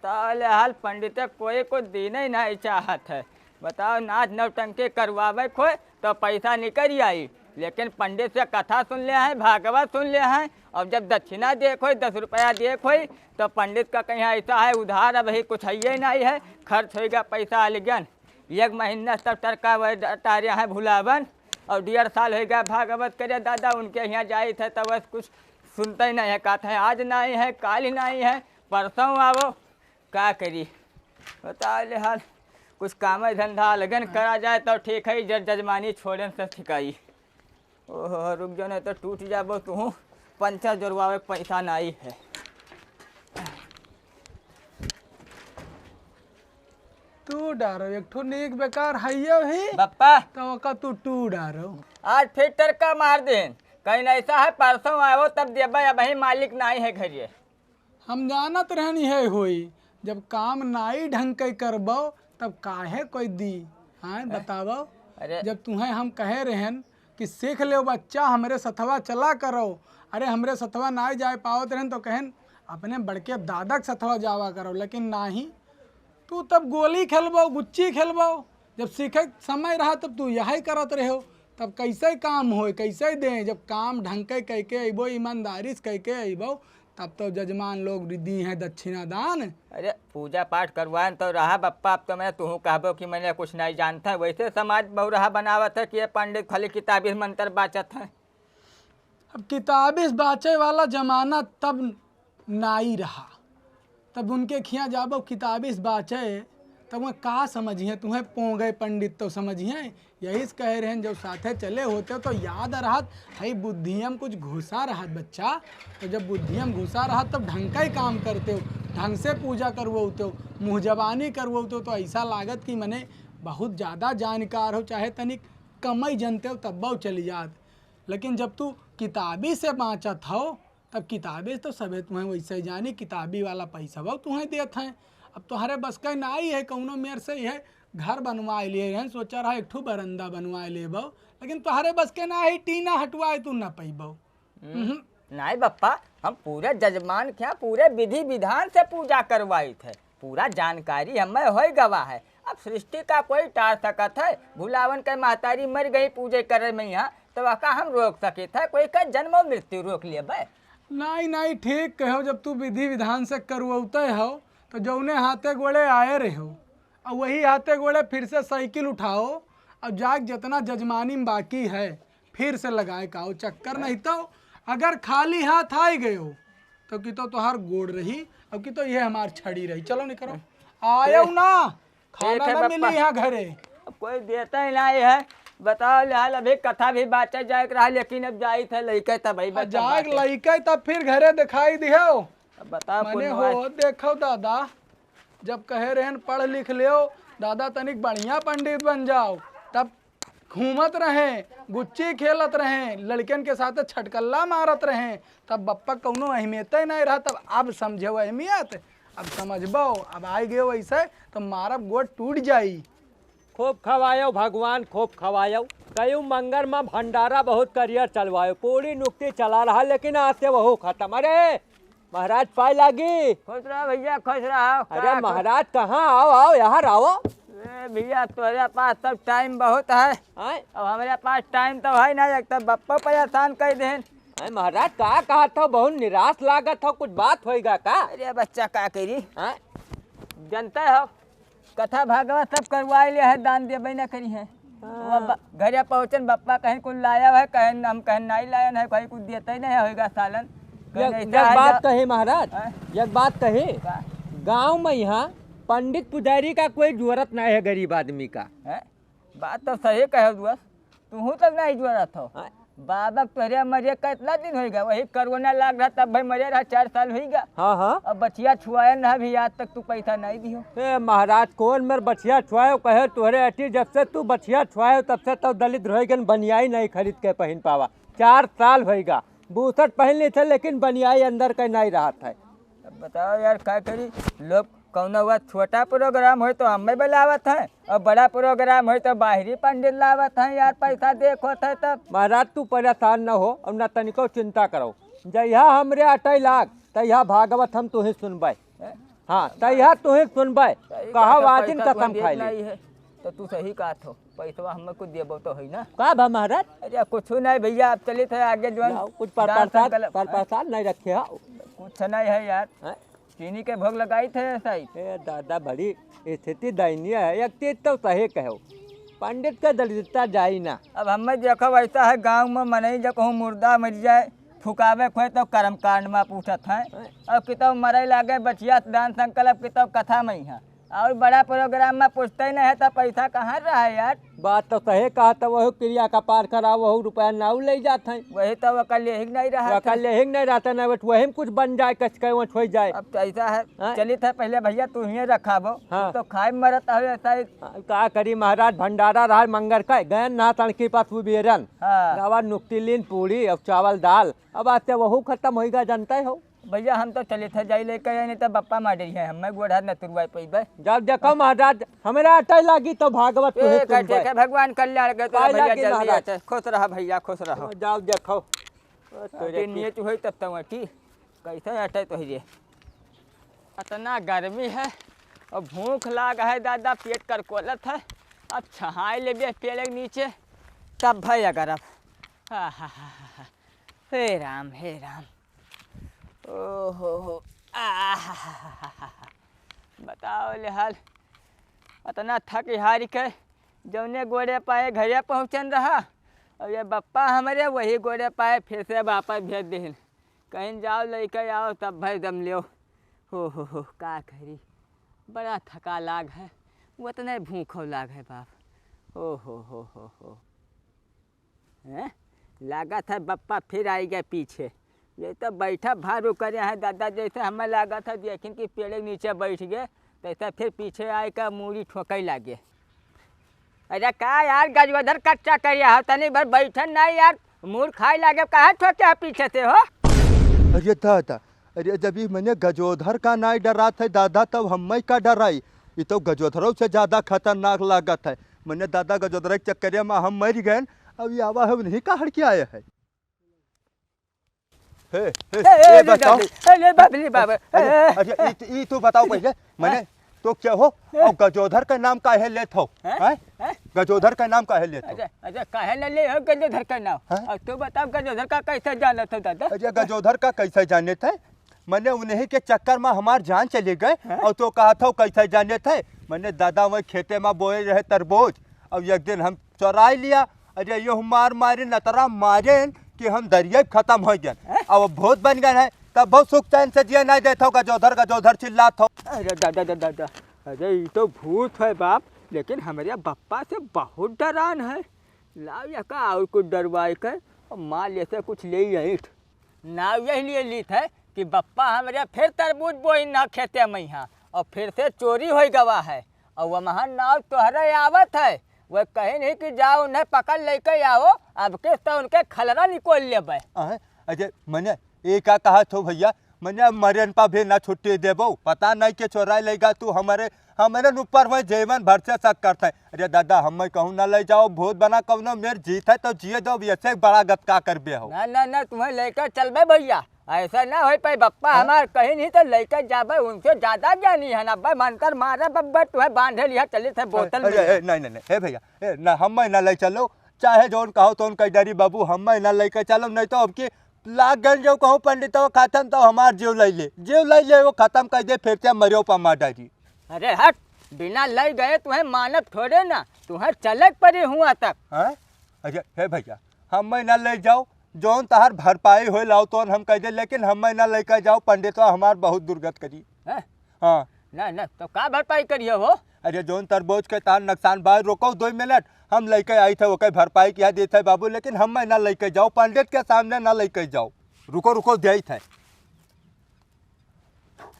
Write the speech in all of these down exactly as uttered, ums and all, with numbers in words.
बताओ ले हाल, पंडित कोई को दीने ही नहीं चाहत है। बताओ, नाच नौटंकी करवावे कोई तो पैसा निकल आई, लेकिन पंडित से कथा सुन ले हैं, भागवत सुन ले हैं, और जब दक्षिणा दे कोई, दस रुपया दे कोई, तो पंडित का कहीं ऐसा है उधार अब ही कुछ है ही नहीं है, खर्च होइगा पैसा अलगन। एक महीना से तब टरका वह ड-, टारे हैं भुलावन, और डेढ़ साल होइगा भागवत करे दादा, उनके यहाँ जाइत है तो बस कुछ सुनते ही नहीं है, कहते हैं आज नहीं है, काल ही नहीं है, परसों आवो। का करी, बताओ ले हाल। कुछ काम धंधा लगन करा जाए तो ठीक है, जर जजमानी छोड़न से ठिकाई। ओहो, रुक जाओ, नहीं तो टूट जाबो तू। पंचर जोड़वावे के पैसा नहीं है। तू डारो, एक ठो नीक बेकार हइयो ही। बप्पा। तो ओका तू टू डारो। आज फिर टरका मार देन। कहीं ऐसा है, परसों आवो तब देबे, अबहीं मालिक नहीं है घरे। हम जानत रहनी है होई, जब काम नाई ढंग के करबो, तब काहे कोई दी? हाँ, हैं? बतावो। अरे। जब तुहें हम कहे रहन कि सीख लेव बच्चा, हमरे सथवा चला करो, अरे, हमरे सथवा नाई जाए पावत रहन, तो कहन, "अपने बड़के दादा के सथवा जावा करो," लेकिन नाही। तू तब गोली खेलबो, गुच्ची खेलबो, जब सीखे के समय रहा, तब तू यही करत रहो, तब कैसे काम होए, कैसे दें? जब काम ढंग के कह के अइबो, ईमानदारी से कह के अइबो, तब तो जजमान लोग दी हैं दक्षिणा दान। अरे, पूजा पाठ करवाएन तो रहा बप्पा, अब तो मैं तुहूँ कहबो कि मैंने कुछ नहीं जानता है। वैसे समाज बहु रहा बनावत है कि ये पंडित खाली किताबी मंत्र बाचत है। अब किताबी से बाचे वाला जमाना तब नाई रहा, तब उनके खियाँ जाबो किताबी से बाचे, तब वह का समझिए, तुहें पोंगे पंडित तो समझिए। यही से कहे रहन, जब साथे चले होते तो याद रहत, हई बुद्धियम कुछ घुसा रहत बच्चा, तो जब बुद्धियम घुसा रहत तब ढंग का ही काम करते हो, ढंग से पूजा करवोते हो, मुँह जबानी करवोते हो, तो ऐसा लागत कि मने बहुत ज़्यादा जानकार हो, चाहे तनिक कमई जनते हो तब्बो चली जात। लेकिन जब तू किताबी से बाँचत हो, तब किताबी तो सभे तुहें वैसे ही जानी, किताबी वाला पैसा वो तुहें देत हैं। अब तोहरे बस का नाई है, कौनो मेर से यह घर बनवाए लिए रहन, सोचा रहा एक ठो बरंदा बनवाए लेबो, लेकिन तोहरे बस के ना है, टीना हटवाए तू ना पैबो। हम्म, हम्म। नाई बप्पा, हम पूरे जजमान के यहाँ पूरे विधि विधान से पूजा करवाइत है, पूरा जानकारी हमें होई गवा है। अब सृष्टि का कोई टार सकत है? भुलावन के महतारी मर गई पूजे करे में यहाँ, तो वका हम रोक सकित है? कोई का जन्म और मृत्यु रोक लेबे? नाई, नाई, ठीक कहो, जब तू विधि विधान से करवौते हो, तो जौने हाथे गोड़े आए रहो, और वही हाथे गोड़े फिर से साइकिल उठाओ, और जाग जितना जजमानी में बाकी है, फिर से लगाए का आओ चक्कर, नहीं तो अगर खाली हाथ आए गयो, तो कि तो तोहार गोड़ रही, और कि तो ये हमार छड़ी रही। चलो निकलो, आयो ना, खाना ठीक है ना मिली बप्पा। यहाँ घरे। अब कोई देता ही नहीं है। बताओ ले हाल, अभी कथा भी बाँचे जाए के रहा, लेकिन अब जाइत है लइके तब भाई आ, बच्चा जाए बाँचे। लइके तब फिर घरे दिखाई दिहो। अब बताओ मने पुनवा। हो, देखो दादा, जब कहे रहन पढ़ लिख लेओ दादा, तनिक बढ़िया पंडित बन जाओ, तब घूमत रहे, गुच्ची खेलत रहे, लड़कन के साथ छटकल्ला मारत रहे, तब बप्पा कौनो अहमियते नहीं रहा। तब अब समझो अहमियत, अब समझबो, अब आए गयो ऐसे तो मारब गोड़ टूट जाई। खूब खवायो भगवान, खूब खवायो। कयू मंगर में भंडारा बहुत करियर चलवायो, पूरी नुक्ति चला रहा, लेकिन आज से वहू खत्म। अरे महाराज, पाए लागी। खुश रहो भैया, खुश रहो। अरे का महाराज, कहाँ? आओ, आओ, यहाँ आओ। ए भैया, तोरे पास तब टाइम बहुत है। आय? अब हमरे पास टाइम तो है ना, एक तो बप्पा परेशान कर देन। अरे महाराज, का कहत हो? बहुत निराश लागत हो, कुछ बात होइगा का? अरे बच्चा, का करी? आय? जनता हो, कथा भागवत सब करवाए ले है, दान देबे ना करी है। हाँ। वो ब-, घरे पहुँचन, बप्पा कहीं कुछ लाया है, कहें हम कहें नहीं लायन है, कहीं कुछ देते ही नहीं होइगा सालन। कहीं एक, ऐसा एक है बात जा- कही महाराज, हैं? एक बात कही, का? गाँव में यहाँ पंडित पुजारी का कोई जरूरत नहीं है गरीब आदमी का। हैं? बात तो सही कहे दोस्त, तुहूँ तक नहीं जोड़त हो। हाँ। बाबा के तोहरे मरे का इतना दिन होइगा, वही कोरोना लाग रहा तब भाई मरे रहा, चार साल होइगा। हाँ, हाँ। अब बछिया छुआया ना भी आज तक तू पैसा नहीं दियो। ए महाराज, कौन मेर बछिया छुआयो कहे तोहरे अटी, जब से तू बछिया छुआयो तब से तो दलित रह गन, बनियाई नहीं खरीद के पहन पावा। चार साल होइगा, बूसट पहन ली थे लेकिन बनियाई अंदर के नहीं रहत है। अब बताओ यार, का करी? लोग कौनो हुआ छोटा प्रोग्राम होई तो हमें बुलावत हैं, और बड़ा प्रोग्राम होई तो बाहरी पंडित लावत हैं यार, पैसा देखत है तब। महाराज, तू परेशान न हो और न तनिको चिंता करो, जहिया हमरे अटै लाग तहिया भागवत हम तुही सुनबै। हैं? हाँ, तैयार तू ही सुनबे। सही कहा कहत हो, वाजिन पैसा कसम तुम देत खाई ले। नहीं है, तो तू सही कहत हो, पैसवा हमें कुछ देबो तो है ना। का भा महाराज? अरे कुछ नहीं भैया, आप चलित है आगे जो ना, कुछ पर दान प्रसाद, संकल्प पर प्रसाद नहीं रखे हो। कुछ नहीं है यार। हैं? चीनी के भोग लगाई थे साहब। ए दादा, बड़ी स्थिति दयनीय है। एक चीज तो सही कहो, पंडित के दरिद्रता जाई ना। अब हमें देखो, ऐसा है गाँव में मनई जो कहूँ मुर्दा मर जाए, फुकावे खोए तो कर्म कांड में पूछत है। हैं? अब कितो मरे लागे बचिया दान संकल्प, कितो कथा में ही है। और बड़ा प्रोग्राम में पूछते ही नहीं है तो पैसा कहाँ रहा यार? बात तो सही कहा, तो वही क्रिया का पार करा, वही रुपया नाऊ ले जात है। वही तो वकल यही नहीं रहा वकल था। यही नहीं रहता ना, बट वही में कुछ बन जाए, कच के वच हो जाए। अब तो ऐसा है, हाँ? चलित है पहले भैया तू ही रखाबो, हाँ। तो खाए मरत हो ऐसा ही। हाँ, का करी महाराज, भंडारा रहा मंगर का, गयन ना तड़की पर सुबेरन। हाँ। गावा नुक्ती लीन पूरी और चावल दाल, अब आज से वहू खत्म होइगा, जानते हो। भैया हम तो चलित है, जाई लेके आए, नहीं तो बप्पा मार डरी है, हमें गोड़ हाथ न तुरवाए पइबे। जब देखो महाराज, हमरा अटै लागी तो भागवत तू ए, ही सुनबे। ठीक है, भगवान कल्याण के तो पाए भैया लागी जल्दी महाराज। आते। खुश रहा भैया, खुश रहो। जाओ देखो। ओ, तोरे अटे की नियत होई तब तो अटी। कैसे अटै तो ही रे? इतना गर्मी है और भूख लाग है दादा, पेट करकोलत है। अब छहाई लेबे पेड़ के नीचे, तब भाई अगर अब। आहाहाहा। हे राम, हे राम। ओहो हो। आहाहाहा। बताओ ले हाल, इतना थक हार के जौने गोड़े पाए घरे पहुँचन रहा, और ये बप्पा हमरे वही गोड़े पाए फिर से वापस भेज देहिन। कहीं जाओ लेके आओ तब भाई दम लियो। हो हो हो, का करी, बड़ा थका लाग है, उतने भूखो लाग है बाप। ओ हो हो हो हो। हैं? लागत है बप्पा फिर आई गए पीछे। ये तो बैठा भारू करे हैं दादा, जैसे हमें लागत है देखिन कि पेड़ के नीचे बैठ गए, तैसे फिर पीछे आए का मूड़ी ठोकई लागे। अरे का यार गजोधर कच्चा करिया हो, तनी भर बैठन नहीं यार, मूड़ खाए लागे, काहे ठोके है पीछे से हो? अरे दादा, अरे जब ई मने गजोधर का नाई डरात है दादा, तब हम्मै का डराई? ई तो गजोधरो से ज्यादा खतरनाक लागत है। मने दादा गजोधर के चक्करे में हम मर गए, अब ये आवा है उन्हीं का हड़के आए है। हे, हे, ए, ए, ए, ले बताओ। बाबली, ए, ले बाबली, बाबा, अरे, ए, अरे, ए। ई तू, ई तू बताओ पहले, मने हाँ। तो क्या हो? ए। और गजोधर का नाम काहे लेत हो? हैं? हैं? हैं? गजोधर का नाम काहे लेत हो? अरे, अरे, काहे न ले हो गजोधर का नाम? हैं? अब तू बताओ गजोधर का कैसे जानत हो दादा? अरे, गजोधर का कैसे जाने थे? मने उन्हीं के चक्कर में हमार जान चली गए हैं? और तो कहा था कैसे जाने थे? मने दादा वही खेते में बोए रहे तरबूज और एक दिन हम चोराई लिया। अरे यो मार मारे नतरा मारे कि हम दरिया खत्म हो गए। हैं? अब भूत बन गए हैं, तब बहुत सुख चैन से जिए नहीं देत हो, गजोधर गजोधर चिल्लात हो। अरे दादा, दादा, दादा, अरे ये तो भूत है बाप, लेकिन हमारे बप्पा से बहुत डरान है। लाओ या का और कुछ डरवाए के, और माँ ले से कुछ ले ही ईंट। नाव यही लिए लीत है कि बप्पा हमरे फिर तरबूज बोई ना खेते में यहाँ, और फिर से चोरी होई गवा है, और वह महान नाव तोहरे आवत है, वह कहीं नहीं कि जाओ उन्हें पकड़ लेके आओ, अब किस तो उनके खलरा निकोल लेबे। अहे, अरे मने, ये का कहा थो भैया, मने अब मरेन पा भी ना छुट्टी देबो, पता नहीं के चोराई लेगा तू हमारे हमरे ऊपर वही जीवन भर से शक करत है। अरे दादा, हमें कहूँ ना ले जाओ, भूत बना कौनो मेर जीत है तो जिए दो, अब ऐसे बड़ा गत का करबे हो? ना, ना, ना, तुम्हें लेकर चलबे भैया, ऐसा ना हो पाई बप्पा हाँ? हमार कहीं नहीं तो लेकर जाबे, उनसे ज्यादा ज्ञानी है ना बे, मंतर मारे बब्बे, तुम्हें बांधे लिया चली थे बोतल अरे, में। ए, नहीं, नहीं, नहीं, हे भैया, ए, ना, हमें ना ले चलो, चाहे जौन कहो तो उनका डरी बाबू, हमें ना लेके चलो, नहीं तो अब की लाग गन जो कहूँ पंडित वो खातन तो हमार जीव ले ले, जीव ले ले, वो खत्म कर दे, फिर से मरियो पा मार डारी। अरे हट, बिना ले गए तुम्हें मानव थोड़े ना, तुम्हें चले के पड़ी हुआ तक। हाँ? अरे हे भैया, हमें ना ले जाओ, जौन तहार भरपाई होए लाओ तो हम कह दे, लेकिन हमें ना लेकर जाओ, पंडित हमार बहुत दुर्गत करी। हैं? हाँ। ना, ना, तो का भरपाई करिए हो? अरे जौन तरबूज के तार नुकसान बा, रुको दो मिनट, हम लेके आई थे, ओके भरपाई किया देते बाबू, लेकिन हमें ना लेके जाओ, पंडित के सामने ना लेके जाओ। रुको, रुको, दे थे।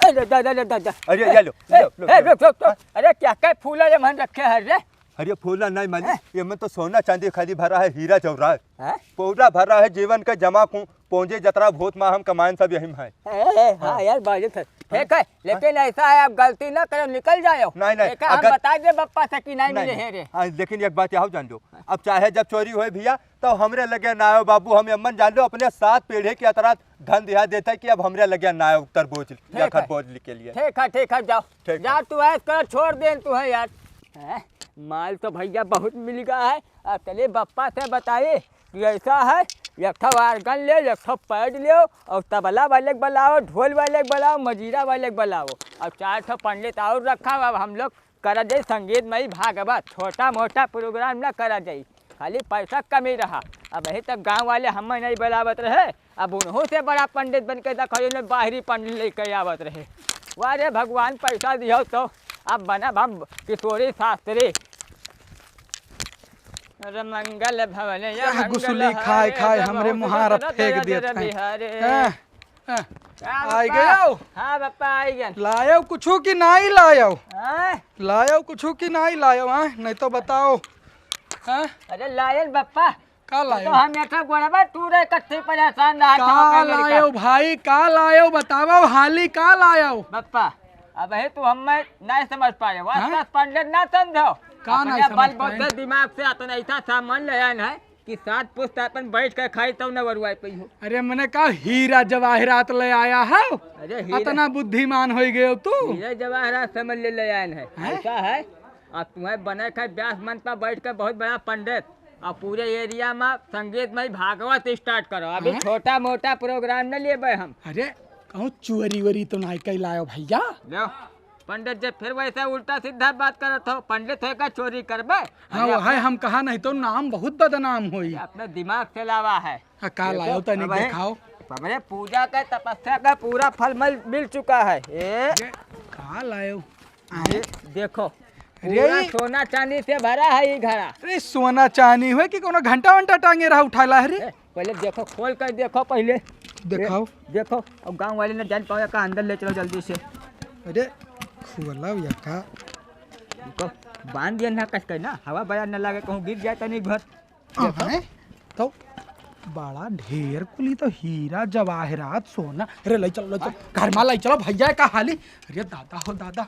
अरे दादा, अरे दादा। अरे, ये लो, ए, लो, लो, ए, लो। रुक, रुक, रुक। अरे, क्या, क्या फूला ये मन रखे है रे? अरे, फूला नहीं मालिक, हैं? ये मन तो सोना चांदी खाली भरा है, हीरा जवाहरात। हैं? पूरा भरा है जीवन का जमा कु-, पहुँचे जतरा भूत माँ हम कमाएन सब यही में है। ए, ए, हाँ हाँ। यार, बाजत है। ठीक है, लेकिन ऐसा है, अब गलती ना करो, निकल जाओ। नहीं, नहीं, ठीक है, हम अगर बता दे बप्पा से कि नहीं नहीं, मिले नहीं। हैं रे। हाँ, लेकिन एक बात यहाँ जान लो, अब चाहे जब चोरी होए भैया, तो हमरे लगे ना आयो बाबू, हम अम्मन जान लो, अपने सात पीढ़ी के अतरा धन दिया देता है कि अब हमरे लगे ना आयो तरबूज या ठीक है। खरबूज के लिए। ठीक है, ठीक है, जाओ। ठीक है। जा, तू ऐस कर, छोड़ देन तू है यार। हैं? माल तो भैया बहुत मिल गया है। अब चलिए बप्पा से बताइए कि ऐसा है, एक ठो organ ले, एक ठो pad ले, और तबला वाले के बुलाओ, ढोल वाले के बुलाओ, मजीरा वाले के बुलाओ, और चार ठो पंडित और रखा। अब हम लोग करा जाई संगीतमय भागवत, छोटा मोटा program ना करा जाई, खाली पैसा कमी रहा। अब यही तक गाँव वाले हमें नहीं बुलावत रहे, अब उन्हों से बड़ा पंडित बन के देखो, इन्हें बाहरी पंडित लेके आवत रहे। वाह रे भगवान, पैसा दियो तो अब बनब हम किशोरी शास्त्री। अरे मंगल भवन या क्या मंगल गुसुली खाए हारे, खाए जब हमरे बहुत मुहारा दर्द फेंक दर्द देत हैं। बिहारे। हैं, हैं। का आई बप्पा? गयो? हाँ बप्पा, आई गन। लायो कुछू कि नाई लायो? हैं? लायो कुछू कि नाई लायो, हैं? नहीं तो बताओ। हैं? अरे लायन बप्पा, का तो लायो? हम एक गोड़वा तू रे, कत्थे परेशान रहा का था, ओकर लड़का। लायो भाई, का लायो? बताओ हाली, का लायो? बप्पा, अब है तू हमें नहीं समझ पाए, हाँ? वास्तव पंडित ना समझो। का अपने नहीं समझ बल पाए? बुद्धि दिमाग से अतना ऐसा सामान ले आए हैं कि सात पुस्त अपन बैठ के खाई तब न वरुआई पई हो। अरे मने का हीरा जवाहरात ले आया है? अरे हीरा अतना बुद्धिमान हो गए तू? हीरा जवाहरात समझ ले ले आए हैं। हैं? ऐसा है, अब तुम्हें बने खाए ब्यास मन पर बैठ के बहुत बड़ा पंडित, और पूरे area में संगीतमय भागवत start करो। अभी हाँ? छोटा मोटा program न लेबे हम। अरे, कहूँ चोरी वोरी तो नाई कई लायो भैया? लो, पंडित जी फिर वैसे उल्टा सीधा बात करत हो। पंडित होए का चोरी करबे? हाँ, अरे वो है, अपने हम कहा नहीं तो नाम बहुत बदनाम होई। अपने दिमाग से लावा है। हाँ, का देखो, लायो तनी अब है, देखाओ। हमरे पूजा का तपस्या का पूरा फल मिल, मिल चुका है। ए? ये का लायो? ये देखो, अरे। पूरा सोना चांदी से भरा है ये घड़ा। अरे सोना चांदी हुए कि कोनो घंटा वंटा टांगे रहा उठा ला रे? ए, पहले देखो, खोल कर देखो पहले। देखाओ। ए, देखो, अब गांव वाले न जान पावे का, अंदर ले चलो जल्दी से। अरे खोला या का? देखो, बांध दिया ना कस के ना, हवा बड़ा न लागे, कहूँ गिर जाए तनी घर। देखो। अहै, तो बड़ा ढेर कुली तो हीरा जवाहरात सोना। अरे ले चलो, ले चलो, घर मा ले चलो भैया का हाली। अरे दादा हो दादा,